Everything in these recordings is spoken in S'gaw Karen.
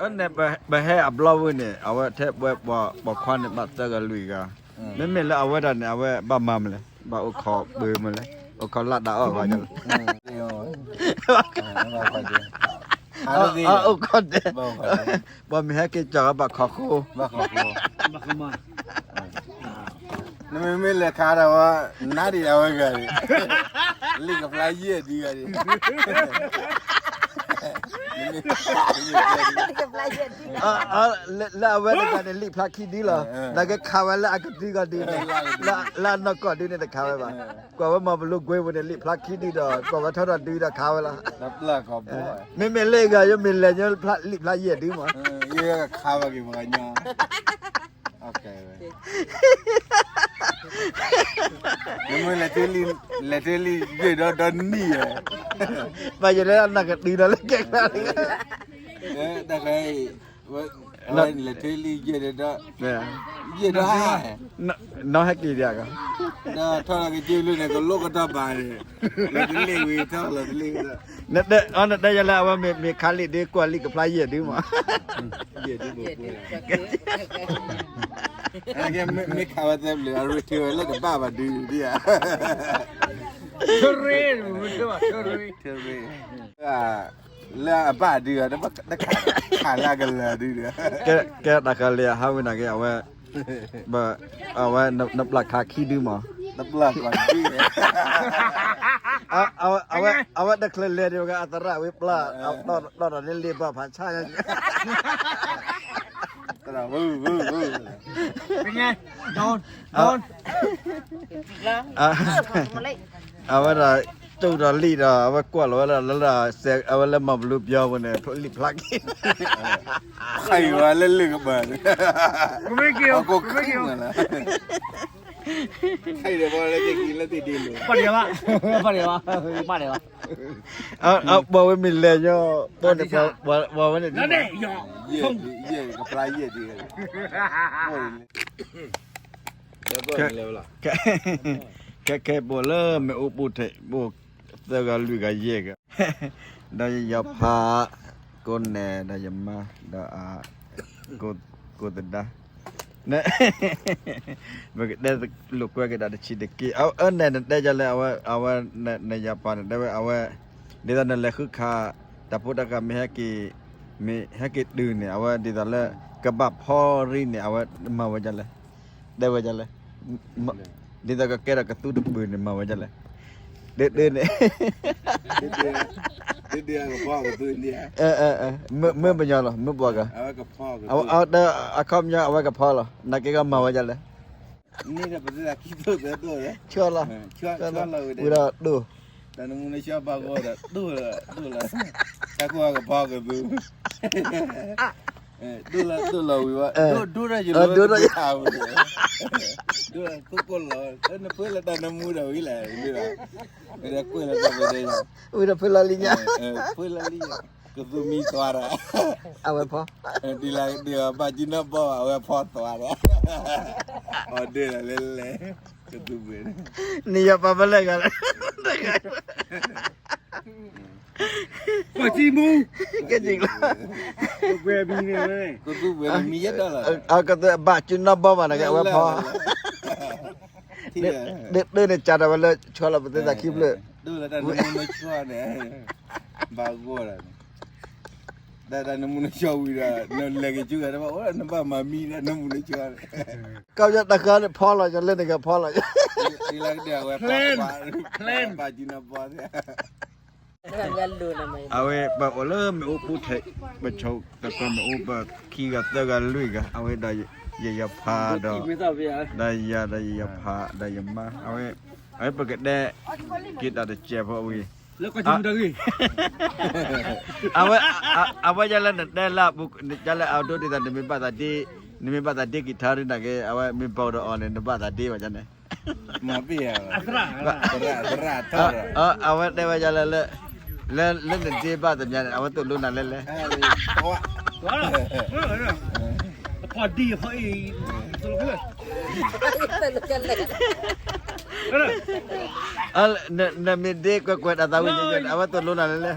အန့ၣ် ပဟဲအဘျီဝံၤန့ၣ် အဝဲထဲပဝဲပိာ်ခွါန့ၣ် ဘၣ်သၢဂၤလွံၢ်ဂၤ, မ့မ့ၢ်လၢအဝဲဒၣ်န့ၣ် အဝဲဘၣ်မၤမလဲၣ်, ဘၣ်အိၣ်ခိးပၢမလဲၣ်, အိၣ်ခိးလၢ်တၢ်အီၣ်ဘၣ်လၢ အိၣ်ခိးဒဲး, ပှၤမ့ၢ်ဟဲက့ၤကၠီၤဘၣ်ခိးဃိ နမ့မ့ၢ်လဲၤခးဒီးဝဲ နါဒံးအဝဲဂၤန့ၣ် လံာ်ကဖျါယဲၢ်ဒုဂၤန့ၣ် လၢအဝဲတဂၤန့ၣ် လံာ်ဖျါခံဒုလီၤ, နကခးဝဲလၢအကဒုဂၤဒုန့ၣ်, လၢအနီၢ်ကီၢ်ဒုန့ၣ်တခးဝဲဘၣ်, ကွၢ်ဝဲမၤပလူကွ့ပူၤန့ၣ် လံာ်ဖျါခံဒုဒီး ကွၢ်ဝဲထီထီၣ်ဒုဒီးခးဝဲလီၤ, မ့မ့ၢ်လၢအဂၤယမ့ၢ်လဲၤညီ လံာ်ဖျါယဲၢ်ဒုမး နမ့ၢ်လဲၤထံလံ လဲၤထံလံယဲၢ်ဒီးဒီနံၣ်ဧါ, ဘၣ်ယဲၢ်လၢအနၢ်ကတုၤဒီးလၢကဲကျါလံ, တၢ်ခါအံၤ လဲၤထံလံယဲၢ်ဒီး ယဲၢ်ဒီးဟါ, နီၢ်ဟဲက့ၤဒံးကီး, ဒီးထီၣ်လီၤကစၢၢ်လၢန့ၣ် ကလိကထီၣ်ဘၣ်န့ၣ်, လီၤတလ့ၣ်ဝံၤထီၣ်လီၤတလ့ၣ်ဝံၤဒီး, နတဲယၤလၢအဝဲမ့ၢ်ခးလံာ်ဒု ကွၢ်လံာ်ကဖျါယဲၢ်ဒုမး မ့ၢ်ခးဝဲသဲဘျုး အရ့ထၢဝဲလၢတဘၣ်ဘၣ်ဒုဒံဧါ, ထရ့, ထရ့, လၢအဘၣ်ဒုဧါ, ခးလၢအကလၢၤဒုဒီး, ကဲတၢ်ဃၤလံၤအဟးဝဲနာ်က့ အဝဲ အဝဲနပျၢ်ခးခံဒုမး, တပျၢ်ခးဒု, အဝဲတချုးလဲၤဒံးဝဲအသရၣ်ဝံၤပျၢ်, တီၢ်ဒီးန့ၣ်လ့ၣ်ဘၣ်ဖးဆါညါ, အဝဲဒၣ် တူၢ်ဒီးလံာ်ဒီး အဝဲကွၢ်လီၤဝဲဒၣ်လၢ အဝဲလၢမၤဘလူပျီပူၤန့ၣ် လံာ်ဖျါခံ ခါအံၤဝဲလၢလၢကပၤန့ၣ် အကိၣ်ခံမးလၢ ခါအံၤဒီးဘၣ်လၢက့ၤက့ၤလၢသ့ၣ်ဒ့လိၤ ပှၤတဂၤဘၣ် ပှၤတဂၤဘၣ် ပှၤတဂၤဘၣ် ပှၤဝဲမ့ၢ်လဲၤညီ ပှၤန့ၣ် ပှၤဝဲန့ၣ် ယဲၢ်ကဖျါယဲၢ်ဒံး ခဲခဲပိာ်လၢမ့ၣ်အူပူၤထဲး ပိာ်သၢဂၤလွံၢ်ဂၤယဲၢ်ဂၤ ဒီးယယီၤဖး ကိးနဲၣ် ဒီးယမါ ဒီးအ ကိးသဒါ ပကတဲလိာ်ကွဲက့ၤဒၣ်တဆံးတက့ၢ် အၢန့ၣ်နတဲဒ်လဲၣ် အဝဲ နယီၤဖးန့ၣ် တဲဝဲအဝဲ ဒ်သိးနလဲၤဃုခး တၢ်ဖိတၢ်ဃာ်မ့ၢ်ဟဲက့ၤ မ့ၢ်ဟဲက့ၤတုၤန့ၣ် အဝဲဒ်သိးလၢ ကဘၣ်ဖီရံန့ၣ် အဝဲမၤဝဲဒ်လဲၣ် တဲဝဲဒ်လဲၣ် ဒ်သိးကကဲထီၣ်ကသူတပၢၢ်န့ၣ် မၤဝဲဒ်လဲၣ် ဒ်ဒ်န့ၣ် မ့ၢ်ပညီလီၤ မ့ၢ်ပှၤဂၤ အခီပညီအဝဲကဖီလီၤ နာ်က့ကမၤဝဲဒ်လဲၣ် န့ၣ်ဒီးပသ့ၣ်သးခံသိၣ်သၢသိၣ်လီၤ ဆှၢလီၤ ဝံၤဒီးဒိၣ် တၢ်နမူနဆှၢဘၣ်ဂီၢ်ဒီး ဒိၣ်လီၤ ဒိၣ်လီၤ ဆါခိၣ်အကဖီကသူ ဒိၣ်လီၤ ဒိၣ်လီၤဝံၤဝဲ ဒိၣ်ဒိၣ်ဒီးယလိၣ်ဒိၣ်ဒိၣ် ဒိၣ်လီၤ ကိၣ်ကိၣ်လီၤ နဖုလၢတၢ်နမူဒီးဝံၤလဲၣ် ဝံၤဒီးကွၢ်လၢတၢ်ဖဲန့ၣ် ဝံၤဒီးဖုလီၤလံညါ ဖုလီၤလံ ကသူမံသွါဒီး အဝဲဖီ ဒ်လၢဒ်ဘၣ်ကၠူနီၢ်ဘီဘၣ် အဝဲဖီသွါဒီး အီၤဒၢလီၤလဲၣ်လဲၣ် ကသူဘၣ် နယီၤပာ်ဖဲလဲၣ်ဂၤလဲၣ် ပှၤစံမူ ကဲစံလီၤ ကသူဘၣ်မံယဲၢ်ဒီးလီၤ အကသဘၣ်ကၠူနီၢ်ဘီဘၣ်နကဲ အဝဲဖီ ဒ်န့ၣ်ကၢ်ဒီးဝဲလၢ ဆှၢလီၤပသ့ၣ်သးခံဖျၢၣ် ဒိၣ်လၢတၢ်နမူနဆှၢန့ၣ် ဘၣ်ဂီၢ်ဒီး တၢ်တၢ်နမူနဆှၢဝံၤဒီး နလဲၤက့ၤကၠူဂၤတဘၣ်အိၣ် နဘၣ်မၤမံဒီးနမူနဆှၢန့ၣ် ကီၢ်ပယီၤတၢ်ဃၢန့ၣ်ဖီလီၤ ယလဲၤနကဖီလီၤ ဒ်လၢကဒဲအဝဲဖီ ဘၣ်ကၠူနီၢ်ဘီသ့ၣ် အဝဲပအိၣ်လၢမ့ၣ်အူပူၤထဲး ပဆိးသကိးမ့ၣ်အူပခံဂၤသၢဂၤလွံၢ်ဂၤ အဝဲဒီးယယီၤဖးဒီး ဒီးယၤဒီးယယီၤဖးဒီးယမါ အဝဲ အဝဲပကတဲက့ၤတၢ်တစဲးဖိဝံၤ အဝဲ အဝဲယၤလၢနတဲလၢအပူၤ ယၤလၢအဒိဒ်သိးနမ့ၢ်ဘၣ်သးဒ့ နမ့ၢ်ဘၣ်သးဒ့ကံၤထါဒ်နာ်က့ အဝဲမ့ၢ်ဘၣ်ဒီးအီၤန့ၣ် နဘၣ်သးဒ့ဘၣ်ယၤန့ၣ် မၤပ့ၢ်ယၤ အဝဲတဲဝဲယၤလၢ လၢ လၢနဒ့ဘၣ်သ့ၣ်ညါန့ၣ် အဝဲသိၣ်လိနၤလဲၣ်လဲၣ် ဖီဒံဖီအံၤ နမ့ၢ်ဒ့ကွဲးကွဲးတၢ်သးဝံၣ်န့ၣ် အဝဲသိၣ်လိနၤလဲၣ်လဲၣ်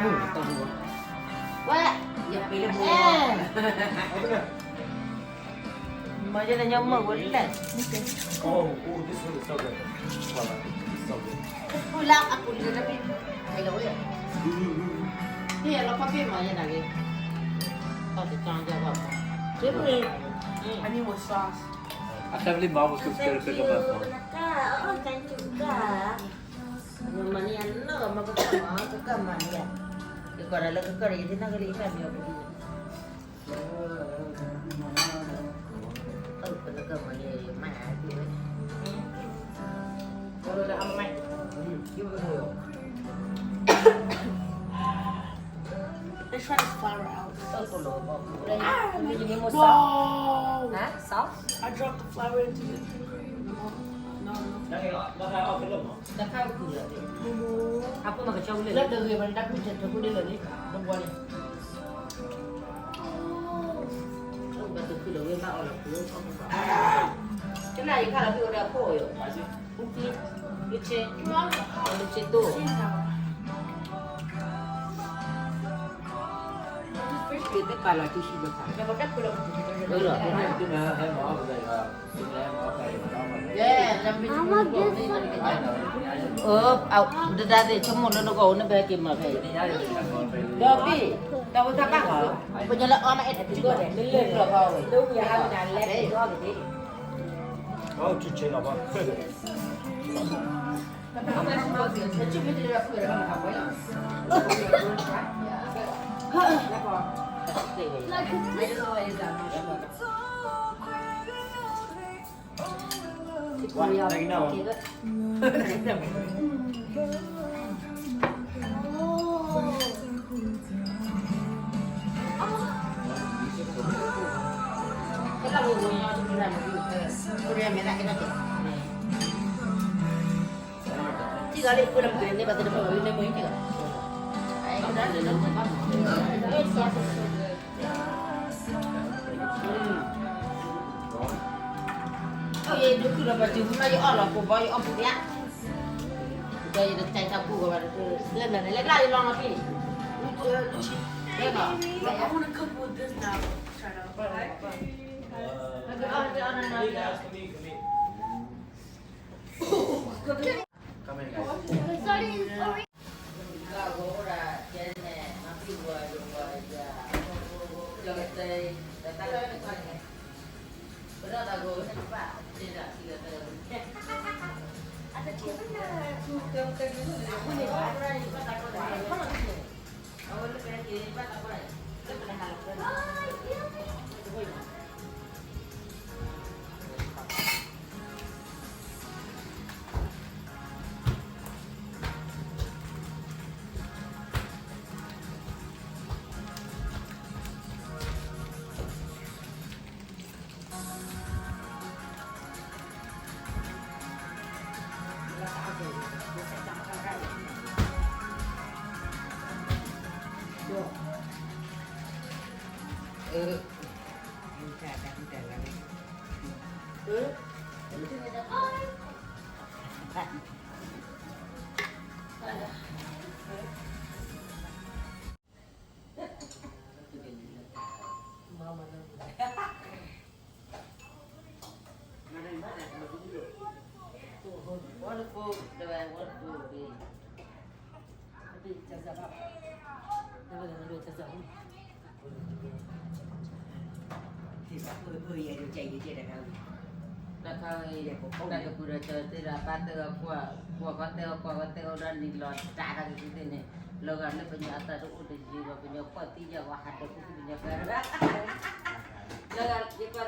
ဝဲ, ယပ့ၤလၢမူ, မၤယဲန့ၣ်ညါမ့ၢ်ဝဲလဲၣ်. Oh, oh, this one is so good. Wow, it's so good. ဖုလၢအပူၤလၢတပ့ၤ, ဟဲလီၤဝဲ, ဟဲလီၤခီပ့ၤမၤယဲနၤဂ့ၤ, တၢ်တကၢ်ယဲဘၣ်, အနံၣ်ဝဲ sauce. I can't believe Mom was so scared to cook up that phone. မၤန့ၢ်အနီၢ်မၤကကၢ်မၤ ကကၢ်မၤန့ၢ်ယၤ, ယကီးဒၣ်လၢကကၢ်ဒီး ယသ့ၣ်နီၣ်ကလံၤအံၤမၤန့ၢ်အပူၤ, အၢ ပကကၢ်မၤန့ၢ်မၤန့ၢ်အပူၤဝဲ, Let's try this flour out. No! Huh? Sauce? I dropped the flour into it. No, no. တၢ်ခါအပူၤလီၤ, အဖိမၤကဆှီဝံၤလၢ လၢတဂ့ၤဘၣ်န့ၣ် တၢ်ဖုၣ်ထၢၣ်ထၢၣ်ဖိဒ်လဲၣ်န့ၣ်, ဘၣ်တဖုၣ်လီၤဝဲဘၣ်အီၤလီၤ, ကနၣ်ယခါလီၤဖုၣ်ဝဲဒၣ်ဖိအီၤ, လၢဆ့, လၢဆ့တိၢ်, ကသ့ၣ်ပာ်လီၤတဆံလၢခါ, လၢ ဒဒၣ်သ့ၣ်ဆိကမိၣ်လၢနဂီၢ်အိၣ်န့ၣ် ဘၣ်ဟဲက့ၤမၤဖဲအံၤ, ဒီးဘံၣ်, ဒီးဝဲတၢ်ဘၣ်ဃီ, ပညီလၢအီၣ်မးအဲၣ်တတုၤကီၢ်န့ၣ် လၢလၢလီၤဃီဝဲ, လၢဝံၤဟးဝဲဒၣ်လဲၤက့ၤအီၣ်က့ၤ, ယဒုးခုၣ်လီၤပှၤစုၤဖုမး ယအီၣ်လီၤကိးဘီ ယအီၣ်ပူၤဖျဲး, ဒီးယတကဲတၢ်ပူၤဂီၤဘၣ်, လၢနၤန့ၣ် လၢလၢယလီၤမးဖံ, လၢလီၤ, I wanna cook with this now. Try it out. Sorry. တၢ်ကပူၤဒီး တဲတဲအီၤ ကွၢ်ကွၢ်တဲအီၤ ကွၢ်ကွၢ်တဲအီၤ ဒီးနံၤလီၤတၢ်တၢ်ကသ့ၣ်န့ၣ်, လီၤဂာ်လၢပညီအသးတအိၣ်တယံၤဘၣ် ပညီပှၢ်သံယၤ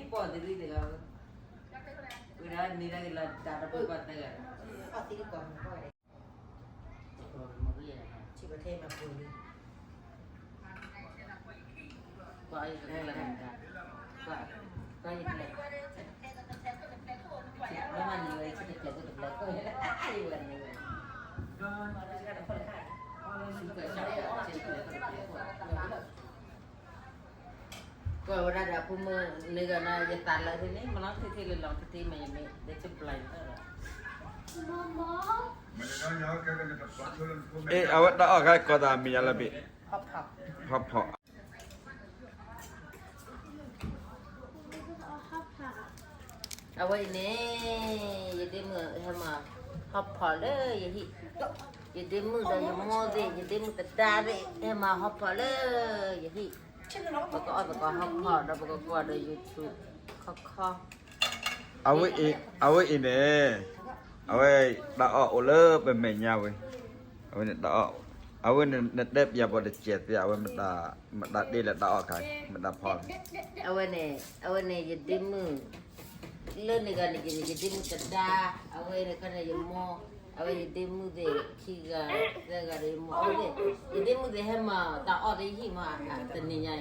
ပှၤဟးဒီးဖိသ့ၣ်ပညီဃဲ, လီၤဂာ်ယကွၢ်လီၤဂာ်လၢပညီလဲၤ တလဲၤပဲာ်ထံပီၢ်သရံၣ်တဂၤ, ဝံၤဒီးနံၤလၢကလီၤတၢ်တပှၢ်ပှၢ်သၢဂၤ ကွၢ်ဝဲဒၣ်ဒီး ဖိမုၣ်န့ၣ်ဂၤန့ၣ် ယသးလၢာ်န့ၣ် မ့ၢ်လီၤထံထံလၢလီၤထံထံမ့ၢ်ယမ့ၢ် ဒီး blind တၢ်လီၤ. အ့ အဝဲတၢ်အီၣ်ခါကိးသးမံၤညါလၢဘ့ၣ်, ဟီၣ်ဖီၣ်. အဝဲအံၤန့ၣ် ယဒ့မုၣ်ဟဲမၤဟီၣ်ဖီၣ်လၢယဟံၣ်, ယဒ့မုၣ်ဒီးယမိၢ်သ့ၣ် ယဒ့မုၣ်သဒါသ့ၣ် ဟဲမၤဟီၣ်ဖီၣ်လၢယဟံၣ်, ပကအီၣ်သကိးဟီၣ်ဖီၣ်ဒီးပကကွၢ်ဒီး YouTube ခီခီ အဝဲအံၤန့ၣ် အဝဲတၢ်အီၣ်အိၣ်လၢပမဲာ်ညါဝဲ, အဝဲန့ၣ်တၢ်အီၣ်, အဝဲန့ၣ်နတဲပျးပှၤတစဲးသ့ အဝဲမတၤတ့ၢ်လၢတၢ်အီၣ်ခါ မတၤဖီလီၤ. အဝဲန့ၣ် အဝဲန့ၣ်ယဒ့မုၣ် လၢန့ၣ်ဂၤန့ၣ် ယဒ့မုၣ်သဒါ, အဝဲန့ၣ်ခါန့ၣ်ယမိၢ်, အဝဲယဒ့မုၣ်သ့ၣ်ခံဂၤသၢဂၤဒီးယမိၢ်အီၤသ့ၣ်, ယဒ့မုၣ်သ့ၣ်ဟဲမၤတၢ်အီၣ်တဟံၣ်မးတနံၤညါ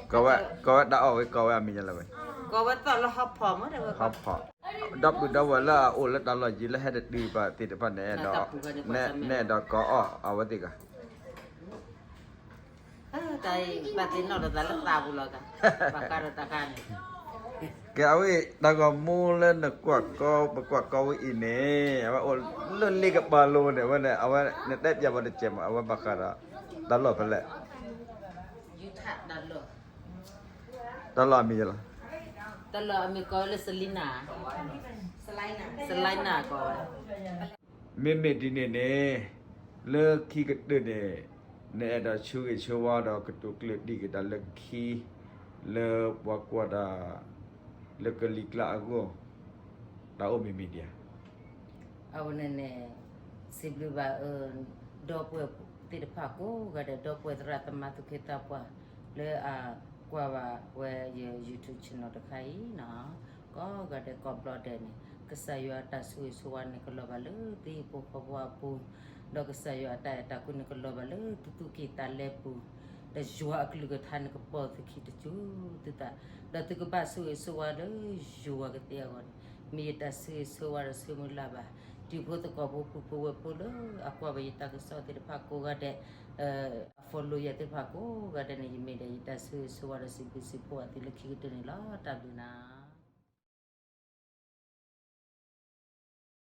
အံၤ, ကိးဝဲတၢ်အီၣ်ဝဲ ကိးဝဲအမံၤလၢဝဲ, ကိးဝဲသီၣ်လၢဟီၣ်ဖီၣ်မး ဟီၣ်ဖီၣ်, ဒီပုၢ်ဒီဝဲၢ်လၢအအိၣ်လၢတၢ်လီၢ်ယံၤလၢဟဲတတုၤဘၣ်သ့ၣ်တဖၣ်န့ၣ် နအဲၣ်ဒိးကိးအီၣ်အဝဲသ့ၣ်ဂၤ တၢ်အံၤဘၣ်သ့ၣ်နီၣ်ဒီးသးလၢသးပူၤလီၤကၤ, ဘၣ်ဃးဒီးတၢ်ခါန့ၣ်, ကဲအဝဲ တၢ်ဂီၤမူလၢနကွၢ်ကီ ပကွၢ်ကီဝဲအံၤန့ၣ် အဝဲအိၣ်လၢလ့ကပၤလိၤန့ၣ် အဝဲန့ၣ် အဝဲနတဲပျးပှၤတစဲးမး အဝဲဘၣ်ဃးဒီး တၢ်လီၢ်ဖဲလဲၣ်, တၢ်လီၢ်အမံၤလီၤ, တၢ်လီၢ်အမံၤကိးဝဲလၢ Selina, Selina ကိးဝဲ မ့မ့ၢ်ဒ်န့ၣ်န့ၣ် လၢခံကတၢၢ်န့ၣ် နအဲၣ်ဒိးဆၢဂ့ၤဆၢဝါဒီးကတိၤကျၢၢ်ဒံးက့ၤတၢ်လၢခံ လၢပှၤကွၢ်တၢ် လၢကလံၤကျါအဂီၢ် တၢ်အိၣ်မံၤမံၤဒံးဧါ. အဝဲန့ၣ်န့ၣ် စံးဘျုးဘၣ်အၢ ဒီပုၢ်ဝဲၢ်သ့ၣ်တဖၣ်ကိးဂၤဒဲး ဒီပုၢ်ဝဲၢ်သရၣ်သမါသူၣ်က့သးပှၢ် လၢအကွၢ်ဘၣ်ဝဲယ YouTube channel တခါအံၤနီၤ, ကိးဂၤဒဲးကိးဘျီဒဲးန့ၣ် ကစၢ်ယွၤအတၢ်ဆိၣ်ဂ့ၤဆိၣ်ဝါန့ၣ် ကလီၤဘၣ်လၢသုဟံၣ်ဖိဃီဖိအပူၤ, ဒီးကစၢ်ယွၤအတၢ်အဲၣ်တၢ်ကွံန့ၣ် ကလီၤဘၣ်လၢသုသူၣ်ကံၢ်သးလဲပူၤ, ဒီးယွၤအကလုၢ်ကထါန့ၣ် ကပိာ်သုခံတစိၤသုသး, ဒီးသုကဘၣ်ဆိၣ်ဂ့ၤဆိၣ်ဝါလၢယွၤကသ့အဂီၢ်န့ၣ် မ့ၢ်ယတၢ်ဆိၣ်ဂ့ၤဆိၣ်ဝါဒီးဆိၣ်မုၢ်လၢ်ဘၣ်. တံၤဖိသကိးဖိ ပုၢ်ဖိဝဲၢ်ဖိလၢအကွၢ်ဘၣ်ယတၢ်ကစီၣ်သ့ၣ်တဖၣ်ကိးဂၤဒဲး, အ follow ယၤသ့ၣ်တဖၣ်ကိးဂၤဒဲးန့ၣ် ယမ့ၢ်ဒီးယတၢ်ဆိၣ်ဂ့ၤဆိၣ်ဝါဒီးစံးဘျုးစံးဖှိၣ်အသုလၢခံကတၢၢ်န့ၣ်လီၤ. တၢ်ဘျုးနၤ.